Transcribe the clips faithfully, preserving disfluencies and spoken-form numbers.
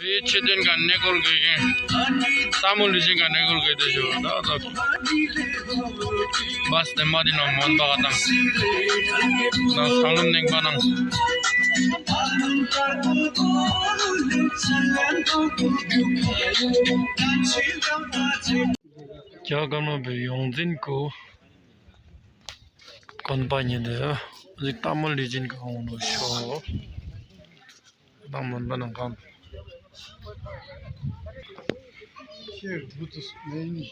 བའི་ཆེད་དོན་ག་གནས་སྐོར་དགོས་མཁན། ལྟད་མོ་ལུས་སྦྱིན་ག་གནས་སྐོར་དགོས་དེ་ཞུ་ད་ད། བ་སྟེ་མ་དེ་ནང་མོན་པ་ག་དང་། ནང་སྲང་ལམ་གནས་པ་ནང་། རྒྱ་གར་ནང་པའི་ཡོངས་འཛིན་སྐུ། དགོན་པ་ཉིད་དུ་གཟིགས་ལྟད་མོ་ལུས་སྦྱིན་ག་འོང་ནོ་ཤོ། དང་མོན་པ་ནང་གང་། སྐྱེས་རབས་ང་ད་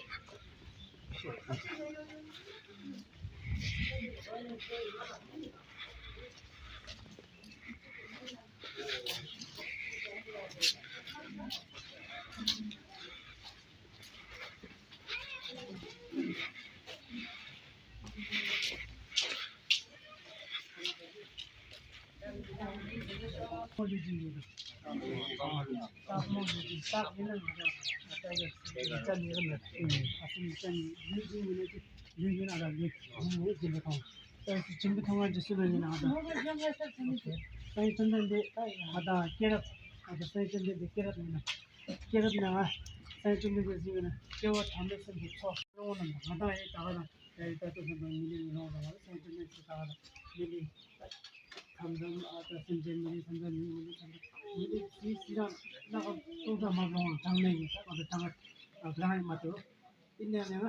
སངས་རྒྱས་བཅོམ་ལྡན་འདས་སྐྱེས་རབས་ང་ད་སངས་རྒྱས་བཅོམ་ལྡན་འདས་སྐྱེས་རབས་ཡིན་ན། སྐྱེས་རབས་ནང་སངས་རྒྱས་བཅོམ་ལྡན་འདས་གཟིགས་ཡོད་ན་སྐྱེ་བོ་ཐམས་ཅད་སེམས་ཀྱི་ཚོགས་རོང་ནང་ང་དང་ཡི་ད་ག་རང་ཡ་ཡི་ད་ལྟ་བསམ་པ་མི་ལུས་རོང་རང་སངས་རྒྱས་བཅོམ་ལྡན་འདས་ད་ག་རང་མི་ལུས་ཐམས་ཅད་ཨ་ད་སེམས་ཅན་མི་ལུས་ཐམས་ཅད་མི་ལུས་མི་ལུས་ཐམས་ཅད་མི་ལུས་སི་སི་རང་ལ་ཁ་སྟོང་ས་མ་རོང་དྲང་གནས་ཡིན་ད་ག་ད་དྲང་ག་དྲང་ཡིན་མ་གཏོགས། དེ་ནས་ཡང་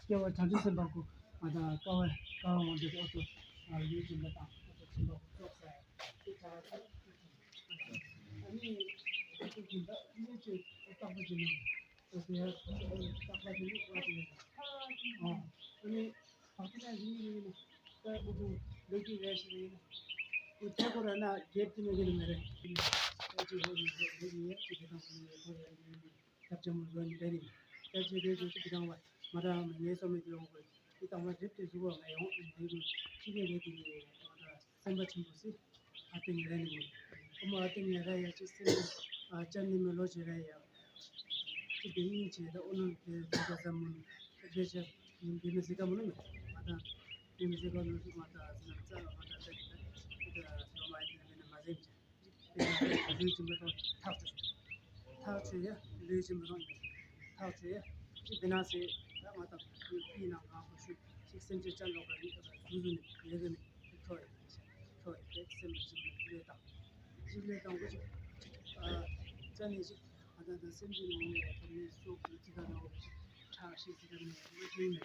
སྐྱེ་བ་བྱང་ཆུབ་སེམས་དཔའ་སྐུ་ང་དང་ཀ་བ་ཀ་བ་འོང་དུས་ཨོ་ཏོ་ལུས་སྦྱིན་པ་དང་ཨོ་ཏོ་སྦྱིན་པ་སྐུ་ཚོགས་ས་ཡ་དེ་ཆ་བ་ཚ། ཨ་ནི་ཨོ་ཏོ་སྦྱིན་པ་ཨ་ནི་ཅི་ཨོ་རྟག་པ་སྦྱིན་ནམ་ཨོ་ཏོ་ཡ་རྟག་པ་སྦྱིན་ནི་བ་སྦྱིན་ནི་ཨ་ནི་བག་ཏུ་ན་སྦྱིན་ནི་ཡིན་ན་ད་ཨོ་ཏོ་ལོ་རྒྱུས་རེ་ཞིག་ཡིན་ན་ཨོ་ཏོ་ཁོ་ར་ན་རྒྱབ་ཏུ་ནི་གི་ནི་མ་རེད། ཨོ་ཏོ་ཧོ་ནི་ལོ་རྒྱུས་ཡ་ཅི་གི་དང་ཁོ་ནི་ཁོ་ར་ཡ་ནི། ཐབས་ཆེན་མོ་བཟོ་ནི་དེ་རེད། ཐབས་ཆེན་དེ་ཚོ་ཅིག་གི་སྣང་བ་མ་འདྲ་བ་མ་ངེས་སོ་མེད་དུ་ཡོང་དགོས། དེ་དང་བ་རིབ་དེ་གཟུགས་པོ་ང་ཡོང་ཨེ་འདི་གི་ཅི་གེ་རེད་དེ་ཡོད་ང་ད་སེམས་པ་ཆེན་པོ་སི་ཨ་ཏི་ངེ་ར་ནི་མོ་ཨོ་མོ་ཨ་ཏི་ངེ་ར་ཡ་ཅིག་སེམས་པ་ཨ་ཅན་ནི་མི་ལོ་ཅི་ར་ཡ་ཅིག་དེ་སྙིང་རྗེ་ད་ཨོ་ནོ་དེ་ཟུག་ག་ཟ་མོ་ནི་ཨ་ཅེ་ཅེ་ཡིན་དེ་མི་ཟི་ག་མོ་ནི་མི་ང་ད་དེ་མི་ཟི་ག་མོ་ནི་ང་ད་ཟི་ན་རྩ་ལ་ང་ད་ད་ད་ད་ད་ལོ་མ་ཨ་ཏི་ནི་མི་ནི་མ་ཟེམ་ཅེ། ལུས་སྦྱིན་པ་དང་ཐག་ཆོད། ཐག་ཆོད་ཡ་ལུས་སྦྱིན་པ་དང་ཐག་ཆོད་ཡ་ཅི་དེ་ན་ཟེར་ད་ང་དང་ལུས་པའི་ནང་ང་ཁོ་ཤུ་ཅིག་སེམས་ཅན་ཅན་ལོག་པ་ཡིན་ཟུ་ཟུ་ནས་ཡོད་ཟེར་ནས་ཁྲོ་ཡ་ཁྲོ་ཡ་དེ་སེམས་ཅན་ལུས་དང་ཅི་ལུས་དང་གོ་ཅིག་ཨ་ཅན་ནས་ཅིག་ང་དང་དང་སེམས་ཅན་ནང་ནས་ད་ནས་སོགས་ཀྱི་ཅི་ག་ན་འོ་ཁྲག་ཤི་ཅི་ག་ནས་མ་ཅི་ནས།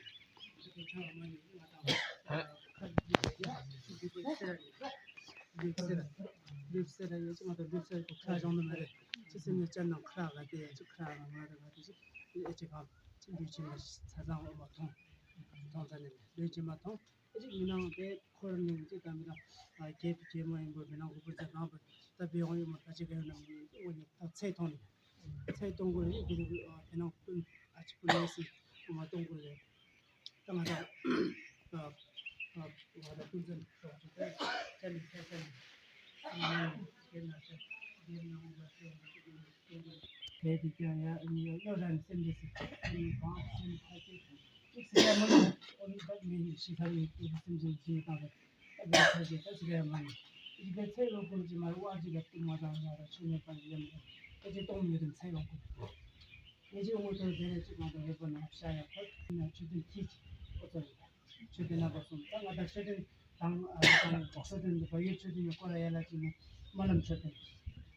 ལུས་སེ་ར་ཡོད་ཅིག་ང་ད་ལུས་སེ་ར་ཡོད་ཅིག་ང་ད་ལུས་སེ་ར་གི་ཁ་བྱང་ནི་མ་རེད། ཅི་སེམས་ནས་ཅན་ནང་ཁ་ར་ག་དེ་ཡོད་ཅིག་ཁ་ར་ག་ང་ར་ག་དེ་ཅིག་ལུས་ཨེ་ཅིག་གང་ཅིག་ལུས་ཅི་མ་ཚ་ཚང་འོ་མ་ཐོང་ཐོང་ཚ་ནི་ལུས་ཅི་མ་ཐོང་ཨེ་ཅིག་མི་ནང་དེ་འཁོར་ནི་ཅིག་ད་མི་ནང་རྒྱལ་བུ་རྒྱལ་མོ་ཡིན་པོ་མི་ནང་གོ་པོ་ཚ་གང་པོ་ད་བེ་ཧོང་ཡོད་མ་ད་ཅིག་ག་ཡོད་ན་མི་ཡོད་ཅིག་འོ་ནི་ད་ཚེ་ཐོང་ནི། ཚེ་གཏོང་དགོས་རེད། དེ་ནི་དེ་ནང་ཀུན་ཨ་ཅི་ཀུན་ལས་སི་ཨོ་མ་གཏོང་དགོས་རེད། ད་ང་ད་ཨ་ཨ་ང་ད་ཀུན་ཙམ་ཏོག་ཙམ་ད་ནི་ཁ་ཁ་ནི་དེ་ན་ས་དེ་ན་འོ་བ་སེ་དེ་དེ་ཀྱང་ཡ་ཨ་ནི་ཡོ་ར་ནི་སེམས་འདི་སི་ཨ་ནི་གང་སེམས་ཁ་ཅིག་ཅིག་སི་ཡ་མ་ནི་ཨོ་ནི་ད་མི་ཤི་ཁ་ནི་སེམས་ཅན་ཅི་ཡི་དང་། ད་ཚེ་གི་ད་ཚེ་གི་མ་ནི། ཨི་ཀའི་ཚེ་ལོ་ཀུན་གྱི་མ་རུ་ཨ་ཅི་ག་ཏི་མ་དང་ཡ་ར་ཆུ་མེད་པ་ཡ་མེད། ཨེ་ཅི་གཏོང་མི་རུང་ཚེ་ལོ་ཀུན། ཨེ་ཅི་ངོ་ཐོ་དེ་རེ་ཅིག་མ་དང་རེ་པོ་ན་ཤ་ཡ་ཁོ་ན་ཆུ་དུན་ཐིག་ཨོ་ཚོ་ཡི་ཆུ་དུན་ན་པ་སོང་ད་ང་ད་ཆུ་དུན་དང་ཨ་དང་ཆུ་དུན་གོ་ས་དུན་པ་ཡོད་ཆུ་དུན་ཡོད་ཀོ་ར་ཡ་ལ་ཅི་ནི་སྨོན་ལམ་ཆུ་དུན།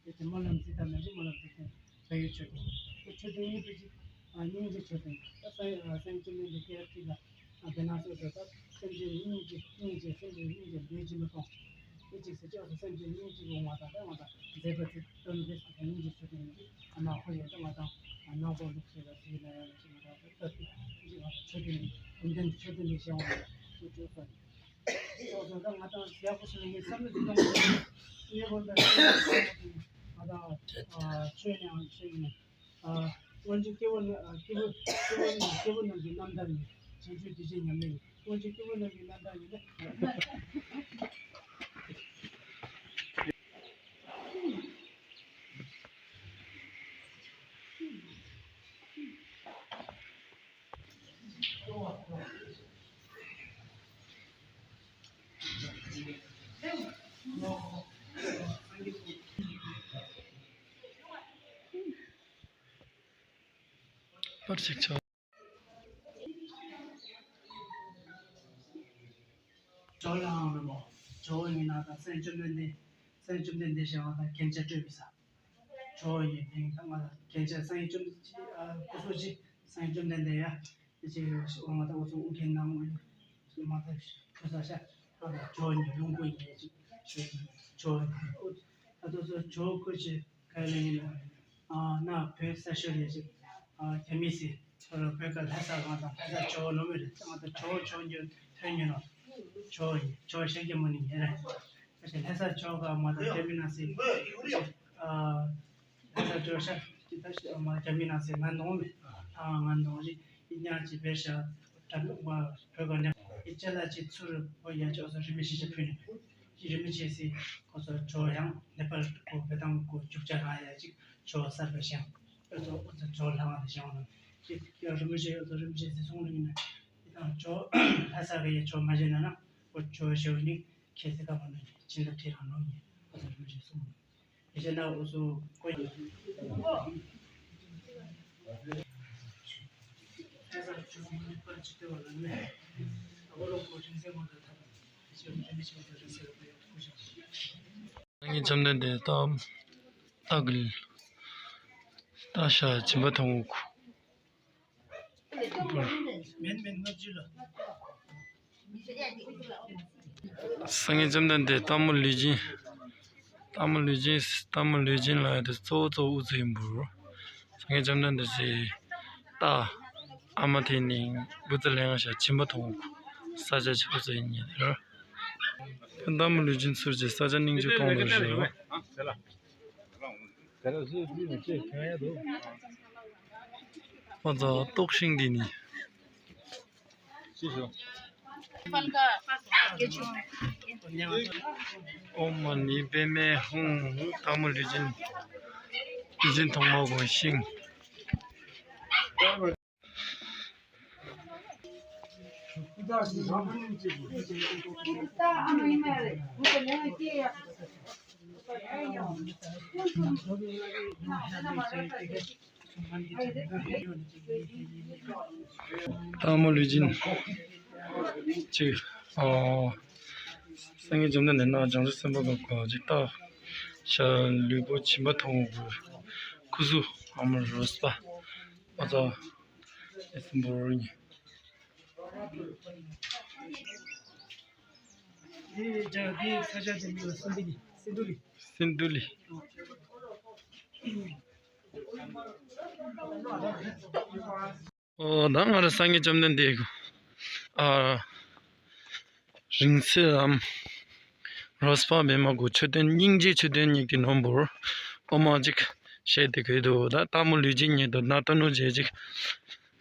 ཨེ་ཅི་སྨོན་ལམ་ཅི་ད་མེད་ཅི་སྨོན་ལམ་ཆུ་དུན། བལ་ཡུལ་མཆོད་རྟེན། མཆོད་རྟེན་གཉིས་པོ་གཅིག་ཨ་སྙིང་རྗེ་མཆོད་རྟེན། ད་སངས་ཨ་སངས་རྒྱས་བཅོམ་ལྡན་འདས་སྐྱེ་རབས་གཅིག་ལ་ཨ་དེ་ན་སོ་སོ་ད་སེམས་ཅན་སྙིང་རྗེ་སྙིང་རྗེ་སེམས་ཅན་སྙིང་རྗེ་ལུས་སྦྱིན་པ་གཏོང་། དེ་གཅིག་སེ་ཅི་ཨ་སོ་སེམས་ཅན་སྙིང་རྗེ་ཡོང་བ་དང་ད་ང་དང་མཛད་པ་ཚེ་སྟོན་པས་སུ་དང་སྙིང་རྗེ་མཆོད་རྟེན་གཉིས་ཨ་མ་ཁོ་ཡོད་ད་ང་དང་ཨ་ནང་པོ་ལུགས་སྲོལ་ལ་ཟིན་ན་ཡང་ལ་ཅི་ང་དང་ད་ལྟ་དེ་གཅིག་ང་དང་མཆོད་རྟེན་འདི་ཀུན་ལྡན་མཆོད་རྟེན་འདི་བཞེངས་བ་ལ་ཅིག་བྱོས་སོ། སོ་སོ་ད་ང་དང་ཡག་པོ་ཞིག་ལ་ངས་བསམ་བློ་ཅིག་གཏོང་དགོས། ངས་བོད་པའི་ང་དང་ཨ་ཆོས་ནས་ཨང་ཆོས་ཡིན། ཨ་སྔོན་བྱོན་སྐྱེ་བོ་ན་ཨ་སྐྱེ་བོ་སྐྱེ་བོ་ནི་སྐྱེ་བོ་རྣམས་ཀྱི་རྣམ་ཐར་ཡིན། བྱང་ཆུབ་གདུལ་བྱའི་ཉམས་ལེན་ཡིན། སྔོན་བྱོན་སྐྱེ་བོ་རྣམས་ཀྱི་རྣམ་ཐར་ཡིན་ན། པར་ཞིག་ཆགས། ཇོ་ལའང་རི་མོ། ཇོ་བོ་ཡིན་ན་དང་སངས་རྒྱས་བཅོམ་ལྡན་འདས། སངས་རྒྱས་བཅོམ་ལྡན་འདས་ཞེས་པ་དང་རྒྱན་ཆ་སྤྲས་པའི་ས། ཇོ་བོ་ཡི་མིང་དང་ང་ལ་རྒྱན་ཆ་སངས་རྒྱས་བཅོམ་ལྡན་འདས་ཀྱི་ཨ་སྐུ་གཟུགས་ཅིག་སངས་རྒྱས་བཅོམ་ལྡན་འདས་ཡ། ཅིག་འོ་མ་དང་འོ་ཚོ་དབུ་རྒྱན་ནང་འོ་མ་དང་ཕུ་ས་ཤ། ཇོ་བོ་ཡི་ལུང་པ་ཡིན་ཅིག་ཇོ་བོ་ཡི་ཨ་ཏོ་ཚོ་ཇོ་བོ་སྐུ་ཅིག་ག་ལ་ཡིན་ན། ཨ་ན་བོད་ས་ཤོར་ཡ་ཅིག་ཨ་རྒྱ་མི་སི་ཁོ་རང་བོད་ཀ་ལྷ་ས་གང་དང་ལྷ་ས་ཇོ་བོ་ནོ་མི་རེད། ང་ད་ཇོ་བོ་ཇོ་བོ་ཉོ་ཐོན་ཉོ་ནོ། ཇོ་བོ་ཡིན་ཇོ་བོ་ཤཱཀྱ་མུ་ནི་ཡིན་རེད། ཁ་ཤས་ལྷ་ས་ཇོ་བོ་ག་མ་ད་རྒྱ་མི་ནང་སི། ཨ་ལྷ་ས་ཇོ་བོ་ཤཱཀྱ་ད་ཤི་མ་རྒྱ་མི་ནང་སི་ང་ནོ་མི། ཨ་ང་ནོ་ཅིག་ཡིན་ཉག་ཅིག་བེར་ཤ་དྲ་མི་བ་བོད་ག་ཉག་ཡི་ཅ་ལ་ཅིག་ཚུར་བོ་ཡ་ཅོ་སོ་རི་མི་ཤི་ཤི་ཕུ་ནི། ཅི་རི་མི་ཆེ་སི་ཁོ་ཚོ་ཇོ་ཡང་ནེ་པལ་གོ་བེ་དང་གོ་རྒྱུག་ཆ་རང་ཡ་ཅིག་ཇོ་གསར་པ་ཞིང་། ཨོ་ཚོ་ཨོ་ཚོ་ཇོ་ལྷ་ང་དེ་ཞིང་ནོ་ཅིག་ཡ་རི་མི་ཆེ་ཨོ་ཚོ་རི་མི་ཆེ་སི་སོང་ལ་ཡིན་ན། ཡི་དང་ཇོ་ལྷ་ས་གི་ཡ་ཇོ་མ་ཞེ་ན་ན་ཨོ་ཇོ་ཞེ་བོ་ནི་ཁྱེད་སི་ཀ་མ་ནོ་ཅི་ལ་ཁྱེད་རང་ནོ་ཡིན་ཨོ་ཚོ་རི་མི་ཆེ་སོང་ལ། ཡི་ཆེ་ན་ཨོ་ཚོ་ཀོ་ཡ། སངས་རྒྱས་བཅོམ་ལྡན་འདས་རྟ་རྟ་གི་རྟ་ཤ་སྦྱིན་པ་ཐོང་གུ། སངས་རྒྱས་བཅོམ་ལྡན་འདས་སྟག་མོ་ལུས་སྦྱིན། སྟག་མོ་ལུས་སྦྱིན་སྟག་མོ་ལུས་སྦྱིན་ལ་ཡ་དེ་གཙོ་བོ་གཙོ་བོ་ཨུ་ཚུགས་ཡིན་པུར། སངས་རྒྱས་བཅོམ་ལྡན་འདས་སི་རྟ་ཨ་མ་དེ་ནི་བུ་ཚ་ལེན་ཤ་སྦྱིན་པ་ཐོང་གུ། ས་ཆ་ཆེ་བོ་ཚོ་ཡིན་ཉེ་དེ་ར། སྟག་མོ་ལུས་སྦྱིན་ཚུར་གྱི་ས་ཆ་སྙིང་རྗེ་གཏོང་ལ་རེད། ཨོ་ཙ་ཏོག་ཤིང་འདི་ནི། ཨོ་མ་ནི་པད་མའི་ཧཱུྃ། སྟག་མོ་ལུས་སྦྱིན། ལུས་སྦྱིན་ཐོག་མ་གོ་ཤིང་། སྟག་མོ་ལུས་སྦྱིན་ཅིག་ཨོ། སངས་རྒྱས་བཅོམ་ལྡན་འདས་ནང་བྱང་ཆུབ་སེམས་དཔའ་ག་གོ་ཅིག་སྟག་ཤ་ལུས་པོ་སྦྱིན་པ་ཐོང་གུ། ཁུ་ཚུར་ཨ་མ་རོས་པ། ཨ་ཙ་ཨེ་སི་འབོར་ཉི། འདི་ཇ་འདི་ས་ཆ་དེ་མིང་ལ་སིན་དུ་ལི། སིན་དུ་ལི། སིན་དུ་ལི། ཨོ་ད་ང་རང་སངས་རྒྱས་བཅོམ་ལྡན་འདས་ཀྱི་ཨ་རིང་བསྲེལ་ལམ་རོས་པ་བེ་མ་གུ་མཆོད་རྟེན་སྙིང་རྗེའི་མཆོད་རྟེན་གཉིས་ཀྱི་ནོར་བུར་ཨོ་མ་ཅིག་བཤད་དེ་གི་འདུག་ད་སྟག་མོ་ལུས་སྦྱིན་ཉིད་དུ་ན་ཏོ་ནུ་རྗེ་ཅིག་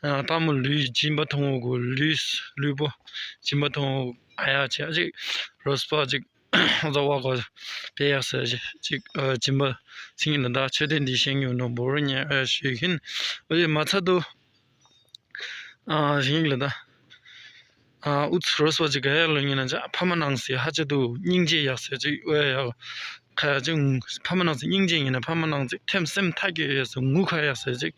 ཨ་སྟག་མོ་ལུས་སྦྱིན་པ་ཐོང་གུ་ལུས་ལུས་པོ་སྦྱིན་པ་ཐོང་གུ་ཨ་ཡ་ཆེ་ཅིག་རོས་པ་ཅིག་རྫོགས་པ་གོ་པེ་ཡག་ས་ཅིག་ཅིག་ཨ་སྦྱིན་པ་སིང་ལ་ད་མཆོད་རྟེན་འདི་བཞེངས་ཡོད་ནོ་བོར་ཉེ་ཨ་ཞུས་ཡིན། ཨོ་ཡེ་མ་ཚད་དུ་ཨ་བཞེངས་ལ་ད་ཨ་ཨུ་ཚུགས་རོས་པ་ཅིག་ག་ཡ་ལོ་ཉིན་ན་ཅིག་ཕ་མ་ནང་སི་ཧ་ཅི་དུ་སྙིང་རྗེ་ཡག་ས་ཅིག་ཨོ་ཡ་ཡག་ཁ་ཡ་ཅིག་ཕ་མ་ནང་སི་སྙིང་རྗེ་ཡིན་ན་ཕ་མ་ནང་སི་ཐེམ་སེམས་ཐག་གི་ཡ་ས་ངུ་ཁ་ཡ་ས་ཅིག་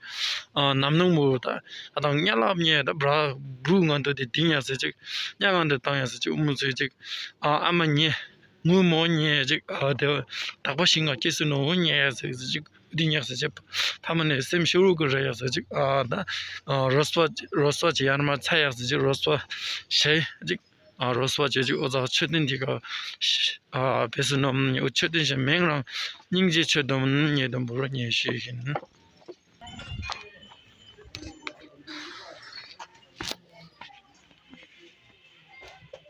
ཨ་ནམ་ནང་མོ་ད་ཨ་དང་ཉ་ལབ་ཉེ་ད་བྲ་བུ་ང་དུ་དེ་དིང་ཡ་ས་ཅིག་ཉ་ང་དུ་བཏང་ཡ་ས་ཅིག་ཨུ་མུ་ཚུ་ཅིག་ཨ་ཨ་མ་ཉེ། ངུ་མོ་ཉེ་ཅིག་ཨ་དེ་བ་དག་པ་ཞིག་ང་སྐྱེ་སུ་ནོ་ཉེ་ཡ་ཟེར་ཅིག་འདི་ཉག་ཟེར་ཅིག་ཕ་མ་ནས་སེམས་ཤོར་གི་རེ་ཡ་ཟེར་ཅིག་ཨ་ད་ཨ་རོས་པ་རོས་པ་ཅིག་ཡར་མར་ཚ་ཡ་ཟེར་ཅིག་རོས་པ་ཞེ་ཅིག་ཨ་རོས་པ་ཅེ་ཅིག་ཨོ་ཙ་མཆོད་རྟེན་འདི་ག་ཨ་བེ་སུ་ནོ་མཆོད་རྟེན་ཞེ་མེང་རང་སྙིང་རྗེ་མཆོད་དོམ་ཉེ་དོམ་བོར་ཉེ་ཞེས་ཡིན།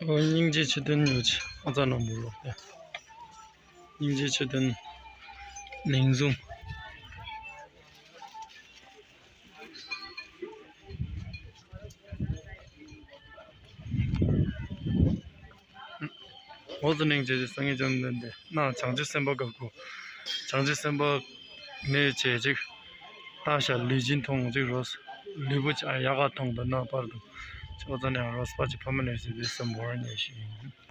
ཨོ་སྙིང་རྗེ་མཆོད་རྟེན་ཉོ་ཆེ་ཨ་ཙ་ནོ་མུ་རོ་སྙིང་རྗེ་མཆོད་རྟེན་ལིང་ཟུང་། འོ་ཙི་ནིང་བྱེད་ཅིག་སངས་རྒྱས་བཅོམ་ལྡན་འདས་ན་བྱང་ཆུབ་སེམས་དཔའ་ག་གུ། བྱང་ཆུབ་སེམས་དཔའ་ནས་བྱེད་ཅིག་ལྟ་བྱ་ལུས་སྦྱིན་མཐོང་ཅིག་རོས། ལུས་པོ་ཅིག་ཡག་ག་མཐོང་དུ་ན་བར་དུ། འོ་ཙི་ནས་རོས་པ་ཅིག་ཕ་མ་ནས་བྱེད་པའི་སེམས་བོར་ཉེ་ཞིག་ཡིན།